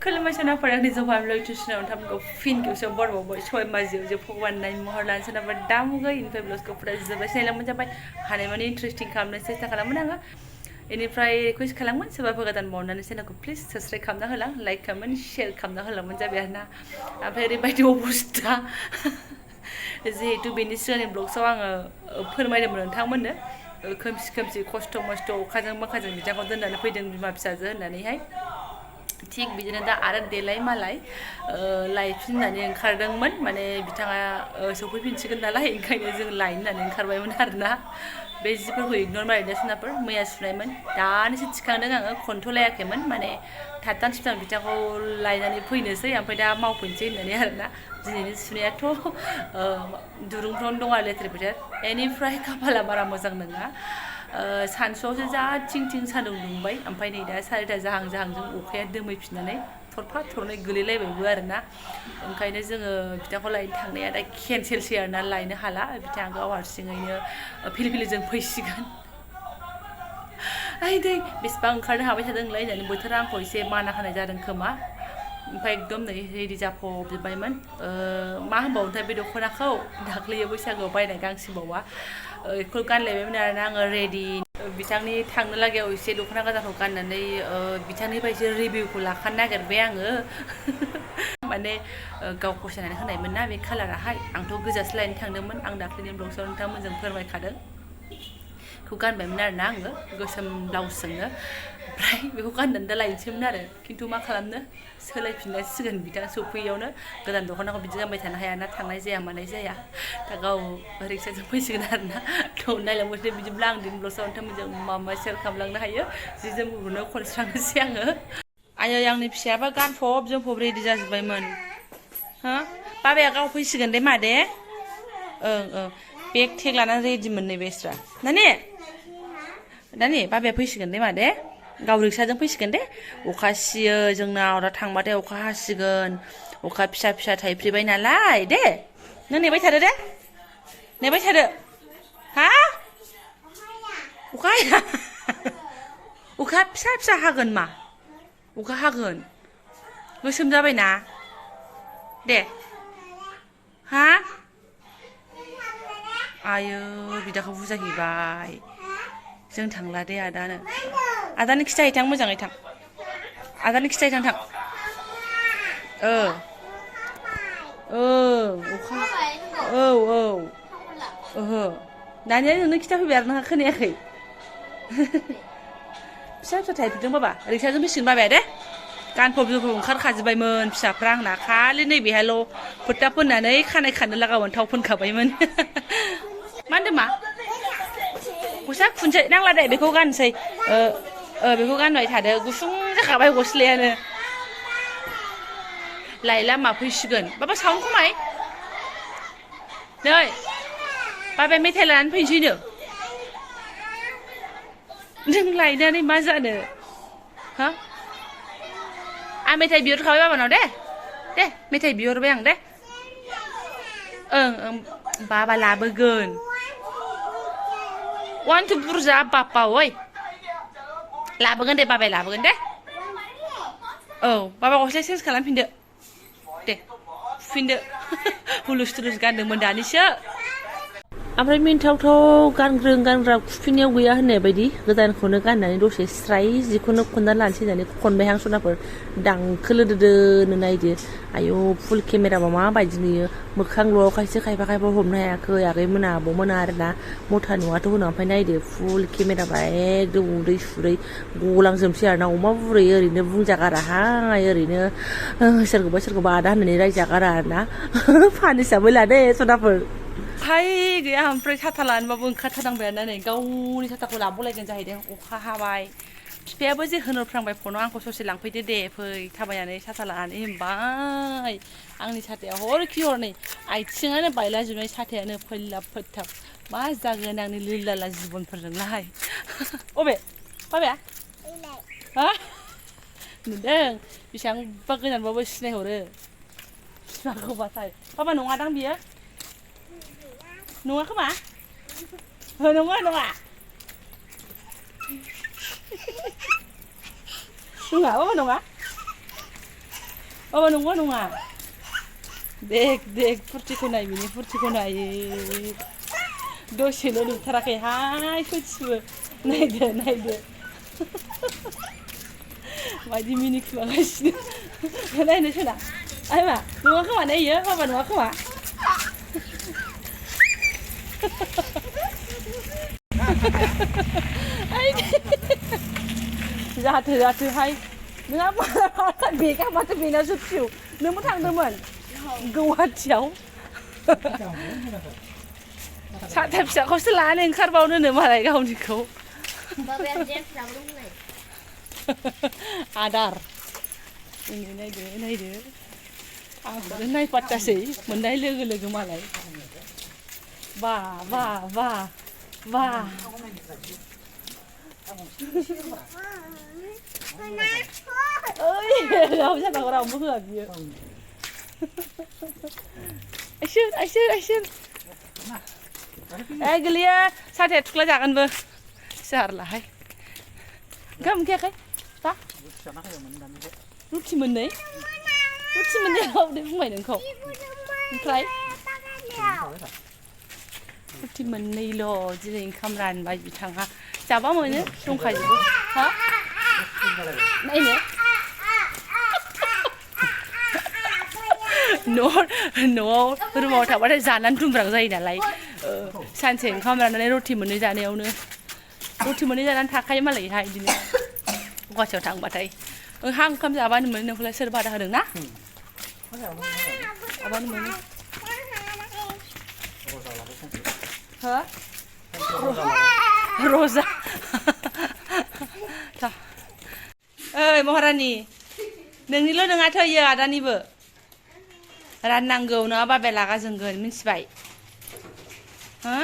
खुलुमबाय सोनाबफोर आंनि जबानब्लग टिउसनाव नोंथांमोनखौ फिन खेबसेयाव बरबावबाय सय माजियाव जे भगबान नायनो महर लानो सोनाबा दामुगै इनिफ्राय ब्लगखौ फुरा जोबबाय सिनायलांबाय जाबाय हानायमानि इन्टारेस्टिं खालामनो सेस्था खालामोन आङो इनिफ्राय रिकुवेस्ट खालामोन सोरबाफोर गोदान बावनानै चेनेलखौ प्लिज साबस्क्राइब खालामना होलां लाइक खालामोन शेयार खालामना होलांबानो जाबाय आरोना ओमफ्राय ओरैबायदि अबस्था जिहेतु बेनि सिगांनि ब्लग्सआव आङो फोरमायदोंमोन नोंथांमोननो खोमसि खोमसि खस्थ' मस्थ' अखाजों माखाजों बिदाखौ दोननानै फैदों बिमा फिसाजो होननानैहाय थिग बिदिनो दा आरो देलाय मालाय लायफिननानै ओंखारदोंमोन माने बिथाङा सफैफिनसिगोन नालाय ओंखायनो जों लायनो होननानै ओंखारबायमोन आरोना बे जिफोरखौ इगनर मारिनो सोनाबफोर मैया सुनायमोन दानोसो थिखांदों आङो खनथ'लायाखैमोन माने थाबथां थिबथां बिथांखौ लायनानै फैनोसै ओमफ्राय दा मावफैनोसै होननानै आरोना दिनैनि सुनायाथ' दुरुंफ्रावनो दं आरो लेथेर फेथेर बेनिफ्राय खाफाला बारा मोजां नङा सानसुआवसो जा थिं थिं सान्दुं दुंबाय ओमफ्राय नै दा 4ता जाहां जाहांजों अखाया दोमैफिननानै थरफा थरनै गोलैलायबायबो आरोना ओंखायनो जोङो बिथांखौ लायनो थांनाया दा केनसेलसै आरोना लायनो हाला बिथाङा गाव हारसिङैनो फिलिफिलिजों फैसिगोन आइ दै बेसेबां ओंखारनो हाबाय थादों नोंलाय होननानै बोथोरा आंखौ एसे माना होनाय जादों खोमा ओमफ्राय एकदम नै रेडि जाफबजोब्बायमोन मा होनबावनोथाय बे दख'नाखौ दाख्लैयो बैसागोआव बायनाय गांसेबावा बेखौ गानलायबायमोन आरोना आङो रेडि बिथांनि थांनो लागायाव एसे दख'ना गोजाखौ गाननानै बिथांनिफ्राय एसे रिभिउखौ लाखानो नागिरबाय आङो माने गाव फसायनानै होनायमोन ना बे कालाराहाय आंथ' गोजासो लायनो थांदोंमोन आं दाख्लैनि ब्लगसआव नोंथांमोनजों फोरमायखादों बेखौ गानबायमोन आरोना आङो गोसोम ब्लाउसजोंनो ओमफ्राय बेखौ गाननानै दा लायनोसैमोन आरो खिन्थु मा खालामनो सोलायफिननांसिगोन बिथाङा सफैयावनो गोदान दख'नाखौ बिदि गानबाय थानो हायाना थांनाय जाया मानाय जाया दा गाव रिक्साजों फैसिगोन आरोना थ' नायलांबासो बिदिब्ला आं दिनै ब्लगआव नोंथांमोनजों मा सेयार खालामलांनो हायो जि जोमफोरखौनो खनस्रांनोसै आङो आयै आंनि फिसायाबा गानफब जोमफब रेडि जाजोब्बायमोन हो बाबाया गाव फैसिगोन दे मादे ओं ओं बेग थेग लानानै रेडिमोन नै बेस्रा नानि बाबाया फैसिगोन दे मादे गाव रिक्साजों फैसिगोन दे अखा सियो जोंनाव दा थांबाथाय अखा हासिगोन अखा फिसा फिसा थाइफ्रिबाय नालाय दे नों नेबाय थादो दे नेबाय थादो हा अखा हाया अखा फिसा फिसा हागोन मा अखा हागोन गोसोम जाबायना दे हा आयो बिदाखौ बुजायहैबाय जों थांला दे आदानो खिथाहैथां मोजाङै थां आदानो खिथाहैथां थां अखा औ ओहो दानिया नोंनो खिथाफैबाय आरो नोंहा खोनायाखै फिसा फिसा थाइफ्रिदों बाबा रिक्साजों फैसिगोन बाबाया दे गानफब जोमफब ओंखारखाजोब्बायमोन फिसाफ्रा आंना खालि नैबेहायल' फोथा फोननानै खानाय खानो लागामोन थाव फोनखाबायमोन मा होनदों मा गस्ला खुनसै नांला दे बेखौ गानसै बेखौ गानबाय थादो गुसुं जाखाबाय गस्लायानो लायला मा फैसिगोन बाबा साउन्ड खमाय नै बाबाया मेथाइ लानानै फैनोसैनो नों लायनानै मा जानो हा आं मेथाइ बिहरखाबाय बाबानाव दे मेथाइ बिहरबाय आं दे ओं बाबा लाबोगोन वानथु बुरजा बाप्पा ओइ लाबोगोन दे बाबाया लाबोगोन दे औ बाबा गस्ला चेन्ज खालामफिनदो दे फुफिनदो हुलुस थुलुस गानदोंमोन दानिसो ओमफ्राय मिन्थावथाव गानग्रा खुफिननायाव गैया होननाय बायदि गोदानखौनो गाननानै दसे स्राय जिखौनो खननानै लानोसै होननानै खनबायहां सनाफोर दांखोलोदोनो नायदो आयौ फुल केमेराबा माबायदि नुयो मोखांल' खायफा हमनो हायाखै आगैमोना आब'मोना आरोना मथा नुवाथ' होनो ओमफ्राय नायदो फुल केमेराबा एकदम उदै सुदै गलांजोबसै आरोना अमा बुरै ओरैनो बुंजागाराहाय ओरैनो सोरखौबा आदा होननानै रायजागारा आरोना फानिसाबो लादे सनाफोर हाय गैया ओमफ्राय साथा लानोबाबो ओंखारथारनांबाय नै गावनि साथाखौ लाबोलायगोन जाहैदों अखा हाबाय बिफायाबो जे होनहरफ्रांबाय फनाव आंखौ ससे लांफैदो दे फै थाबायनानै साथा लानानै होनबाय आंनि साथाया हरखि हरनै आथिङानो बायलाजोबनाय साथायानो फैलाब फैथाब मा जागोन आंनि लिलाला जिबनफोरजोंलाय अबे बाबाया हा नुदों बेसेबांबा गोजानबाबो सिनायहरो बिमाखौबाथाय बाबा नङादां बियो नङा खोमा नङा बाबा नङा बाबा नंगौ नङा देख फुरथिखौ नाय बिनि फुरथिखौ नाय दसेनो नुथाराखैहाय सयथिबो नायदो मायदि मिनिखुलागासिनो नायनो सना आइ मा नङा खोमा ने इयो बाबा नङा खोमा जाथोहाय नोंहा बेगा माथो बेनासो फिउ नोंबो थांदोंमोन गुवाहाटियाव साथा फिसाखौसो लानानै ओंखारबावनोनो मालाय गावनिखौ आदार नायदो आंखौनो नायपात्तासै मोननाय लोगो मालाय बा ओइ रावबो होआ बियो आइसोर ए गोलैया साथाया थुख्ला जागोनबो जारलाहाय ओंखाम मोनखायाखै दा रुथि मोननै रावदे बुंबाय नोंखौ ओमफ्राय रुथि मोननैल' दिनै ओंखाम रानबाय बिथाङा जाबा मोनो दंखाजोबो हा नायनो न'आव रुमाव थाबाथाय जानानै दुमब्रां जायो नालाय सानसे ओंखाम राननानै रुथि मोननै जानायावनो रुथि मोननै जानानै थाखायो मालायहाय बिदिनो गुवाहाटियाव थांबाथाय ओंहा ओंखाम जाबानो मोनो नोंखौलाय सोर बादा होदों ना जाबानो मोनो हो रजा ओइ महारानि नोंनिल' नङाथ' इयो आदानिबो राननांगौ नङाबा बाबाया रागा जोंगोन मिन्थिबाय हो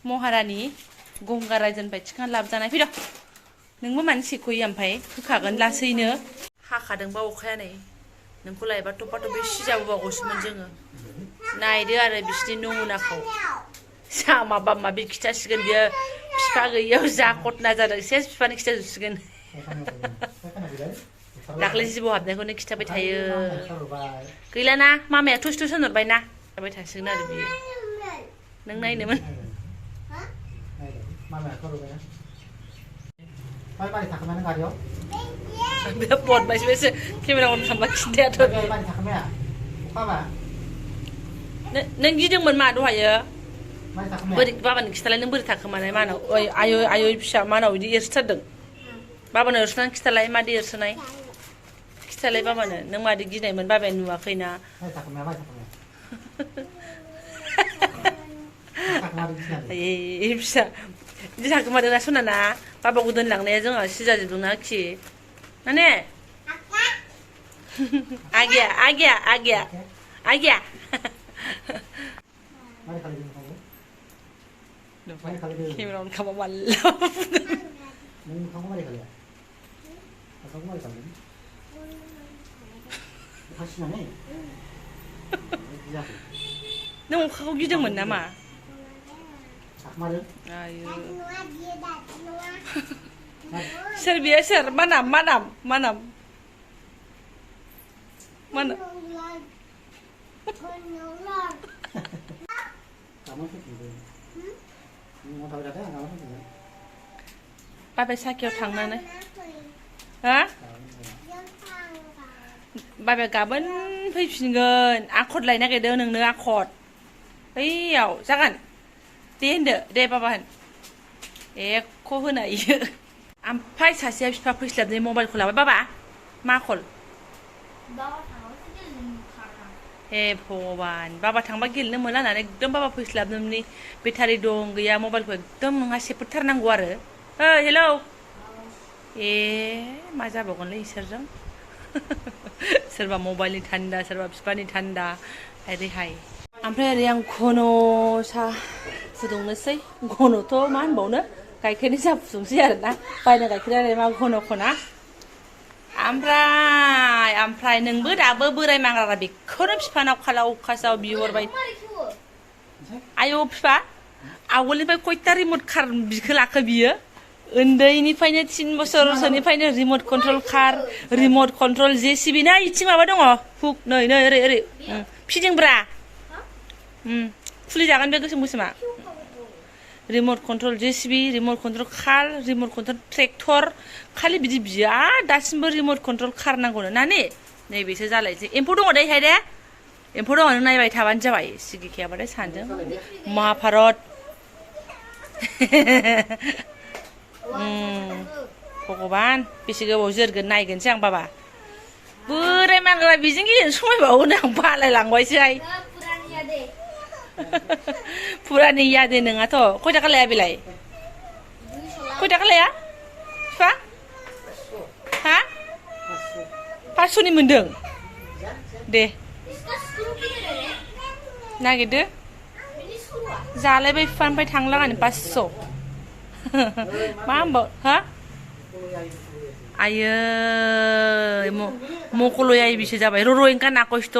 महारानि गंगार रायजोनिफ्राय थिखांना लाबोजानाय फैद' नोंबो मानो सेख'यो ओमफ्राय होखागोन लासैनो हाखादोंबा अखाया नै नोंखौ लायबा थपा थपि सिजाबोबावगौसोमोन जोङो नायदो आरो बिसिनि नमुनाखौ जा माबा माबि खिथासिगोन बियो बिफा गैयियाव जा घटना जादों सेस बिफानि खिथाजोबसिगोन दाख्लै जिबौ हाबनायखौनो खिथाबाय थायो गैलाना मामाया थुस होनहरबायना खिथाबाय थासिगोन आरो बियो नों नायनोमोन बे बदमाइसो केमेरा अन खालामबा खिन्थायाथ' नों गिदोंमोन मा दहायो बोरै बाबानो खिथालाय नों बोरै थाखोमानाय मानाव ओइ आयै फिसा मानाव बिदि एरसोथारदों बाबानो एरसोनानै खिथालाय मादै एरसोनाय खिथालाय बाबानो नों मादै गिनायमोन बाबाया नुवाखैना ए फिसा बिदि थाखोमादोंना सनाना बाबाखौ दोनलांनाया जोंहा सिजाजोबदोंना आखि माने आगिया केमेरा अन खालामबा माल्ला नों अखाखौ गिदोंमोन नामा सोर बियो सोर मा नाम बाबाया साखियाव थांनानै हा बाबाया गाबोन फैफिनगोन आखद लायनो नागिरदों नोंनो आखद बैयाव जागोन दे होनदो दे बाबा होन एख' होना इयो ओमफ्राय सासेया बिफा फैस्लाबनाय मबाइलखौ लाबाय बाबा मा कल हे भगबान बाबा थांबा गेलेनो मोना होननानै एकदम बाबा फैस्लाबनोनि बेटारि दं गैया मबाइलखौ एकदम नोंहा सेफोथारनांगौ आरो हेलौ ए मा जाबावगोनलै इसोरजों सोरबा मबाइलनि थान्दा सोरबा बिफानि थान्दा ओरैहाय ओमफ्राय ओरै आं घन' साहा फुदुंनोसै घन'थ' मा होनबावनो गाइखेरनि साहा फुदुंसै आरोना बायना गाइखेर आरो मा घन' ओमफ्राय नोंबो दाबो बोराय माग्रा बेखौनो बिफानाव खालाव खासाव बिहरबाय आयौ बिफा आवगोलनिफ्राय खयथा रिमट कार बिखो लाखो बियो उन्दैनिफ्रायनो 3 बोसोरसोनिफ्रायनो remote control car remote control JCB ना इथिं माबा दङ हुक नै ओरै ओरै फिदिंब्रा खुलि जागोन बे गोसोम गोसोमा remote control JCB remote control car remote control tractor खालि बिदि बिया दासिमबो रिमट कन्ट्रल कार नांगौनो नानि नैबेसो जालायसै एम्फौ दङ दैहाय दे एम्फौ दङ नों नायबाय थाबानो जाबाय सिगिखायाबाथाय सानदों महाभारत भगबान बेसे गोबाव जोरगोन नायगोनसै आं बाबा बोराय मानग्रा बेजों गेलेनो समायबावोनो आं बालायलांबायसोहाय फुरानि यादे नोङाथ' खय थाखा लाया बेलाय खय थाखा लाया बिफा हा 500नि मोनदों दे नागिरदो जालायबाय बिफानिफ्राय थांलागानो 500 मा होनबाव हा आयै मकल'याय बिसो जाबाय र' ओंखार नाखसथ'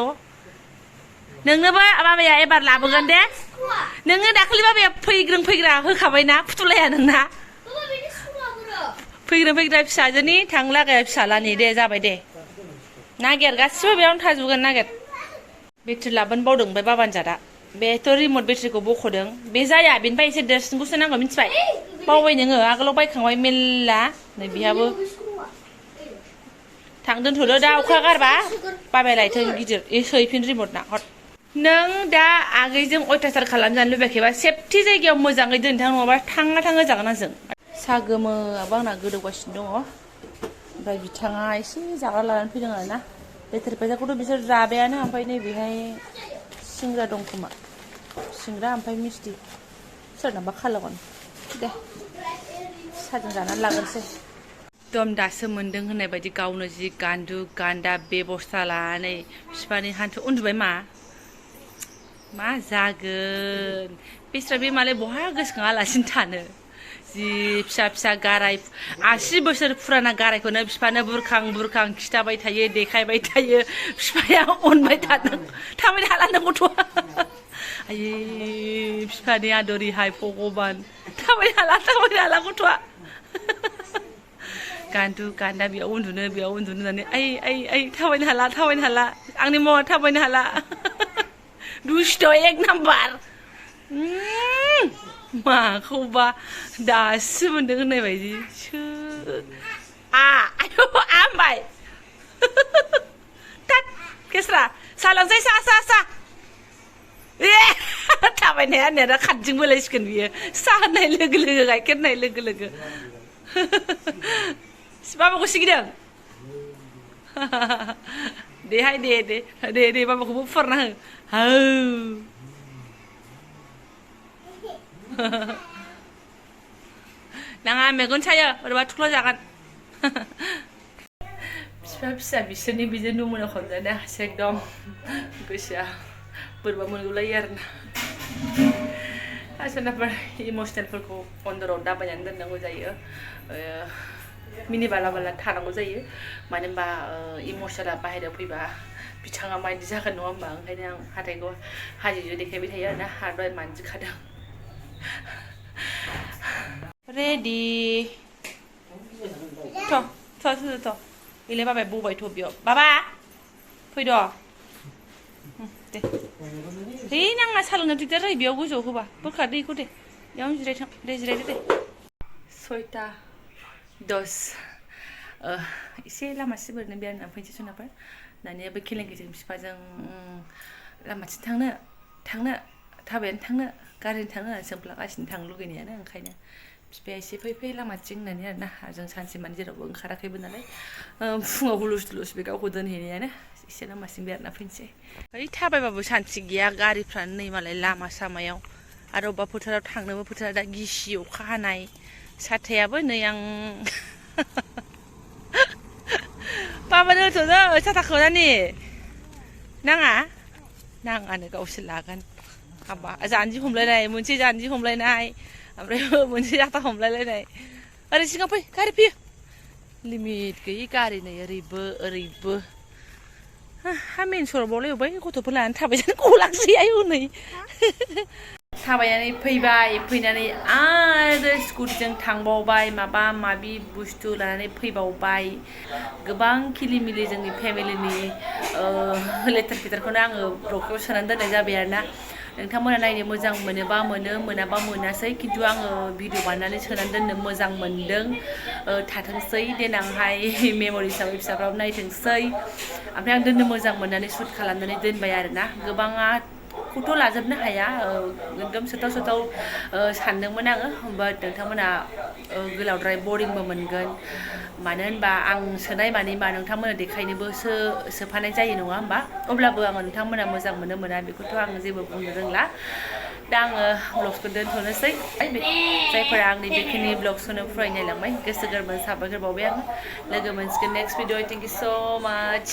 नोंनोबो बाबाया एबार लाबोगोन दे नोङो दाखालि बाबाया फैग्रा होखाबायना फुथुलाया नोंना फैग्रा फिसाजोनि थांलागाया फिसालानि दे जाबाय दे नागिर गासिबो बेयावनो थाजोबगोन नागिर बेटारि लाबोनो बावदों ओमफ्राय बाबानि जादा बेथ' रिमट बेटारिखौ बख'दों बे जाया बेनिफ्राय एसे देरसिनखौसो नांगौ मिथिबाय बावबाय नोङो आगोलाव बायखांबाय मेल्ला नै बिहाबो थां दोनथ'दो दा अखा गारबा बाबाया लायथों गिदिर हैफिन रिमट ना हट नों दा आगैजों अयथासार खालामजानो लुबैयाखैबा सेफटि जायगायाव मोजाङै दोनथां नङाबा थाङा जागोन आंजों साहा गोमोआबो आंना गोदौगासिनो दङ ओमफ्राय बिथाङा एसे जाग्रा लानानै फैदों आरोना बेटारि फैसाखौथ' बिसोर जाबायानो ओमफ्राय नैबेहाय सिंग्रा दं खोमा सिंग्रा ओमफ्राय मिस्टि सोरनाबा खालागोन दे साहाजों जानानै लागोनसै एकदम दासो मोन्दों होननाय बायदि गावनो जि गान्दु गान्दा बेबस्था लानानै बिफानि हान्थु उन्दुबाय मा जागोन बेस्रा बे मालाय बहा गोसोखाङालासिनो थानो जि फिसा गाराय 80 बोसोर फुराना गारायखौनो बिफानो बुरखां खिथाबाय थायो देखायबाय थायो बिफाया अनबाय थादों थाबायनो हाला नों गथ'आ आयै बिफानि आदरिहाय भगबान थाबायनो हाला गथ'आ गान्दु गान्दा बेयाव उन्दुनो होननानै आइ थाबायनो हाला आंनि मावा थाबायनो हाला दुष्ट एक नाम्बार माखौबा दासो मोन्दों होननाय बायदि आमबाय तात केस्रा सा लांसै सा थाबायनाया होननाया दा खाथिजों बोलायसिगोन बियो सा होननाय लोगो गाइखेर होननाय लोगो बाबाखौ सिगिदों देहाय दे बाबाखौबो फुवारना हो नाङा मेगन सायो बोरैबा थुख्ला जागोन फिसा बिसोरनि बिदि नमुना खनजानाया एकदम गोसोआ बोरैबा मोनगुलायो आरोना सोरनाफोर इमसनेलफोरखौ अन्दराव दाबायनानै दोननांगौ जायो मिनि बाला थानांगौ जायो मानो होनबा इमसनेला बाहेरायाव फैबा बिथाङा माबायदि जागोन नङा होमबा ओंखायनो आं हाथाइखौ हाजिजों देखायबाय थायो आरोना हादय मानजिखादों रेडि थ' बेलाय बाबाया बबायथ' बेयाव बाबा फैद' दे है नाङा सालोंनो दिगदार जायो बेयाव गोजौआव होबा बोखा दैखौ दे बेयावनो जिरायथों दे जिरायदो दे 6:10 एसे लामा सिबोरनो बेरायनानै फैनोसै सोनाबफोर दानियाबो खेलेंगिजों बिफाजों लामाथिं थांनो थाबायनानै थांनो गारिजों थांनो होननानै सोंफ्लागासिनो थांनो लुगैनायानो ओंखायनो बिफाया एसे फै लामाथिं होननानै आरोना जों सानसे माने जेरावबो ओंखाराखैबो नालाय फुङाव हुलुस बे गावखौ दोनहैनायानो एसे लामासिम बेरायना फैनोसै ओइ थाबायबाबो सान्थि गैया गारिफ्रानो नै मालाय लामा सामायाव आरो अबेबा फोथाराव थांनोबो फोथारा दा गिसि अखा हानाय साथायाबो नै आं बाबानो होथ'नो साथाखौ नानि नाङानो गावसोर लागोन हाबा जानजि हमलायनाय मोनसे जानजि हमलायनाय ओमफ्राय मोनसे जाथा हमलायलायनाय ओरै सिगां फै गारि फैयो लिमिट गैयि गारि नै ओरैबो हा मेन सरबावलाय अबाय गथ'फोर लानानै थाबाय जानो गलांसै आयौ नै थाबायनानै फैबाय फैनानै आरो स्कुटिजों थांबावबाय माबा माबि बुस्थु लानानै फैबावबाय गोबां खिलिमिलि जोंनि फेमिलिनि लेथेर फेथेरखौनो आङो ब्लगआव सोनानै दोननाय जाबाय आरोना नोंथांमोना नायनो मोजां मोनोबा मोनो मोनाबा मोनासै खिन्थु आङो भिडिअ बानायनानै सोनानै दोननो मोजां मोनदों थाथोंसै देनांहाय मेम'रि हिसाबै फिसाफ्राबो नायथोंसै ओमफ्राय आं दोननो मोजां मोननानै शुट खालामनानै दोनबाय आरोना गोबाङाखौथ' लाजोबनो हाया एकदम सोथाव सोथाव सानदोंमोन आङो बाट नोंथांमोना गोलावद्राय बरिंबो मोनगोन मानो होनबा आं सोनाय माने मा नोंथांमोना देखायनोबोसो सोफानाय जायो नङा होमबा अब्लाबो आङो नोंथांमोना मोजां मोनो मोना बेखौथ' आं जेबो बुंनो रोंला दा आङो ब्लगखौ दोनथ'नोसै जायफोरा आंनि बेखिनि ब्लगसखौनो फरायनायलांबाय गोसो गोरबोनि साबायखर बावबाय आङो लोगो मोनसिगोन नेक्स्ट भिडिअ थेंक इउ स' माच